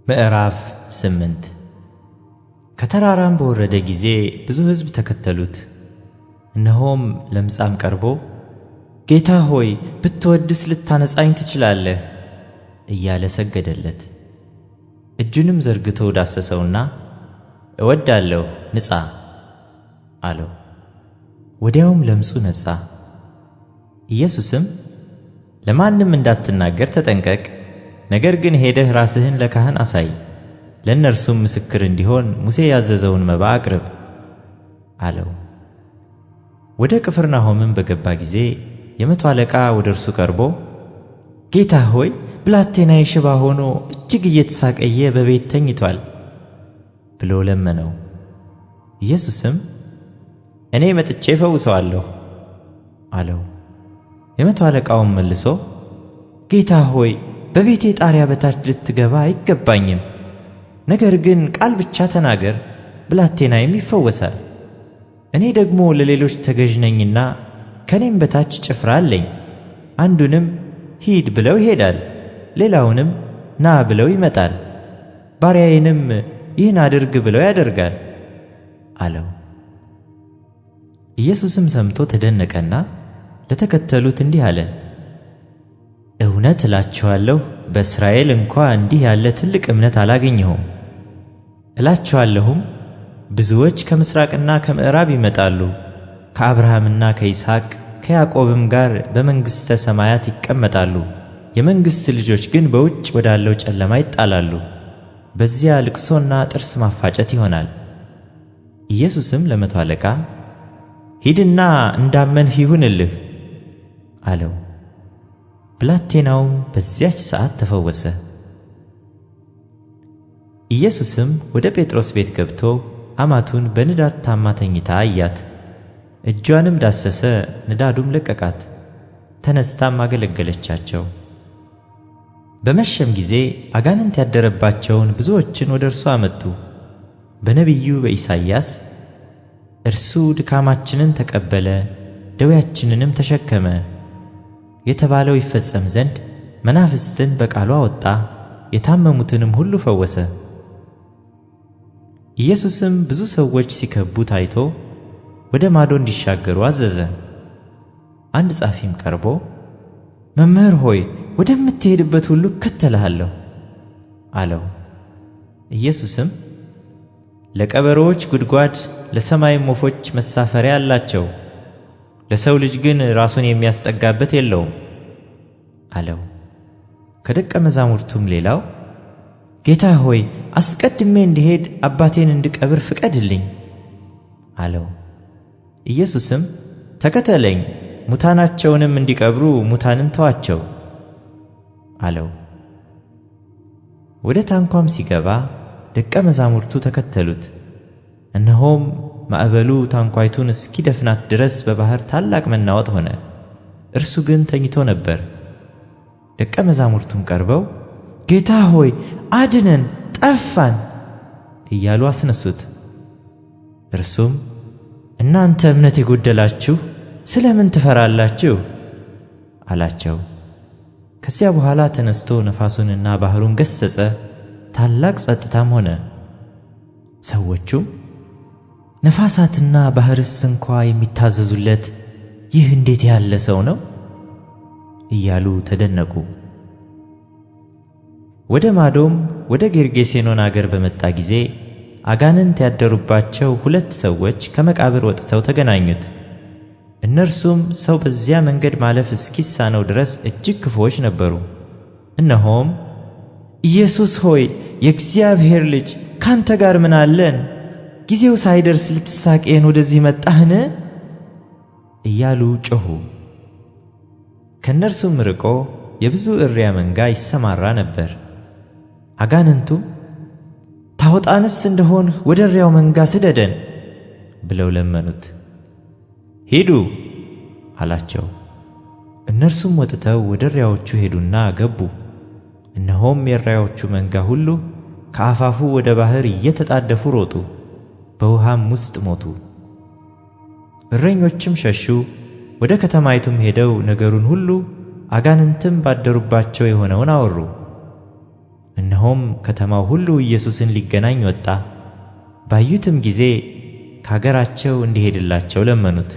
ምዕራፍ 8። ከተራራም በወረደ ጊዜ ብዙ ሕዝብ ተከተሉት። እነሆም ለምጻም ቀርቦ ጌታ ሆይ፣ ብትወድስ ልታነጻኝ ትችላለህ እያለ ሰገደለት። እጁንም ዘርግቶ ዳሰሰውና እወዳለሁ፣ ንጻ አለው። ወዲያውም ለምጹ ነጻ። ኢየሱስም ለማንም እንዳትናገር ተጠንቀቅ፣ ነገር ግን ሄደህ ራስህን ለካህን አሳይ፣ ለእነርሱም ምስክር እንዲሆን ሙሴ ያዘዘውን መባ አቅርብ አለው። ወደ ቅፍርናሆምም በገባ ጊዜ የመቶ አለቃ ወደ እርሱ ቀርቦ ጌታ ሆይ፣ ብላቴናዬ ሽባ ሆኖ እጅግ እየተሳቀየ በቤት ተኝቷል ብሎ ለመነው። ኢየሱስም እኔ መጥቼ እፈውሰዋለሁ አለው። የመቶ አለቃውም መልሶ ጌታ ሆይ፣ በቤቴ ጣሪያ በታች ልትገባ አይገባኝም፣ ነገር ግን ቃል ብቻ ተናገር፣ ብላቴናዬም ይፈወሳል። እኔ ደግሞ ለሌሎች ተገዥ ነኝና ከእኔም በታች ጭፍራ አለኝ። አንዱንም ሂድ ብለው ይሄዳል፣ ሌላውንም ና ብለው ይመጣል፣ ባሪያዬንም ይህን አድርግ ብለው ያደርጋል አለው። ኢየሱስም ሰምቶ ተደነቀና ለተከተሉት እንዲህ አለ፣ እውነት እላችኋለሁ በእስራኤል እንኳ እንዲህ ያለ ትልቅ እምነት አላገኘሁም። እላችኋለሁም ብዙዎች ከምሥራቅና ከምዕራብ ይመጣሉ፣ ከአብርሃምና ከይስሐቅ ከያዕቆብም ጋር በመንግሥተ ሰማያት ይቀመጣሉ። የመንግሥት ልጆች ግን በውጭ ወዳለው ጨለማ ይጣላሉ። በዚያ ልቅሶና ጥርስ ማፋጨት ይሆናል። ኢየሱስም ለመቶ አለቃ ሂድና እንዳመንህ ይሁንልህ አለው። ብላቴናውም በዚያች ሰዓት ተፈወሰ። ኢየሱስም ወደ ጴጥሮስ ቤት ገብቶ አማቱን በንዳድ ታማ ተኝታ አያት። እጇንም ዳሰሰ፣ ንዳዱም ለቀቃት። ተነስታም አገለገለቻቸው። በመሸም ጊዜ አጋንንት ያደረባቸውን ብዙዎችን ወደ እርሱ አመጡ። በነቢዩ በኢሳይያስ እርሱ ድካማችንን ተቀበለ፣ ደዌያችንንም ተሸከመ የተባለው ይፈጸም ዘንድ መናፍስትን በቃሉ አወጣ፣ የታመሙትንም ሁሉ ፈወሰ። ኢየሱስም ብዙ ሰዎች ሲከቡ ታይቶ ወደ ማዶ እንዲሻገሩ አዘዘ። አንድ ጻፊም ቀርቦ መምህር ሆይ፣ ወደምትሄድበት ሁሉ እከተልሃለሁ አለው። ኢየሱስም ለቀበሮዎች ጉድጓድ፣ ለሰማይም ወፎች መሳፈሪያ አላቸው፣ ለሰው ልጅ ግን ራሱን የሚያስጠጋበት የለውም አለው። ከደቀ መዛሙርቱም ሌላው ጌታ ሆይ፣ አስቀድሜ እንድሄድ አባቴን እንድቀብር ፍቀድልኝ አለው። ኢየሱስም ተከተለኝ፣ ሙታናቸውንም እንዲቀብሩ ሙታንን ተዋቸው አለው። ወደ ታንኳም ሲገባ ደቀ መዛሙርቱ ተከተሉት። እነሆም ማዕበሉ ታንኳይቱን እስኪደፍናት ድረስ በባሕር ታላቅ መናወጥ ሆነ። እርሱ ግን ተኝቶ ነበር። ደቀ መዛሙርቱም ቀርበው ጌታ ሆይ፣ አድነን፣ ጠፋን እያሉ አስነሱት። እርሱም እናንተ እምነት የጎደላችሁ ስለ ምን ትፈራላችሁ? አላቸው። ከዚያ በኋላ ተነስቶ ነፋሱንና ባሕሩን ገሠጸ፣ ታላቅ ጸጥታም ሆነ። ሰዎቹም ነፋሳትና ባሕርስ እንኳ የሚታዘዙለት ይህ እንዴት ያለ ሰው ነው? እያሉ ተደነቁ። ወደ ማዶም ወደ ጌርጌሴኖን አገር በመጣ ጊዜ አጋንንት ያደሩባቸው ሁለት ሰዎች ከመቃብር ወጥተው ተገናኙት። እነርሱም ሰው በዚያ መንገድ ማለፍ እስኪሳነው ድረስ እጅግ ክፉዎች ነበሩ። እነሆም ኢየሱስ ሆይ፣ የእግዚአብሔር ልጅ፣ ካንተ ጋር ምን አለን? ጊዜው ሳይደርስ ልትሳቀየን ወደዚህ መጣህን? እያሉ ጮኹ። ከእነርሱም ርቆ የብዙ እሪያ መንጋ ይሰማራ ነበር። አጋንንቱም ታወጣንስ እንደሆን ወደ እሪያው መንጋ ስደደን ብለው ለመኑት። ሂዱ አላቸው። እነርሱም ወጥተው ወደ እሪያዎቹ ሄዱና ገቡ። እነሆም የእሪያዎቹ መንጋ ሁሉ ከአፋፉ ወደ ባሕር እየተጣደፉ ሮጡ፣ በውሃም ውስጥ ሞቱ። እረኞችም ሸሹ፣ ወደ ከተማይቱም ሄደው ነገሩን ሁሉ አጋንንትም ባደሩባቸው የሆነውን አወሩ። እነሆም ከተማው ሁሉ ኢየሱስን ሊገናኝ ወጣ። ባዩትም ጊዜ ከአገራቸው እንዲሄድላቸው ለመኑት።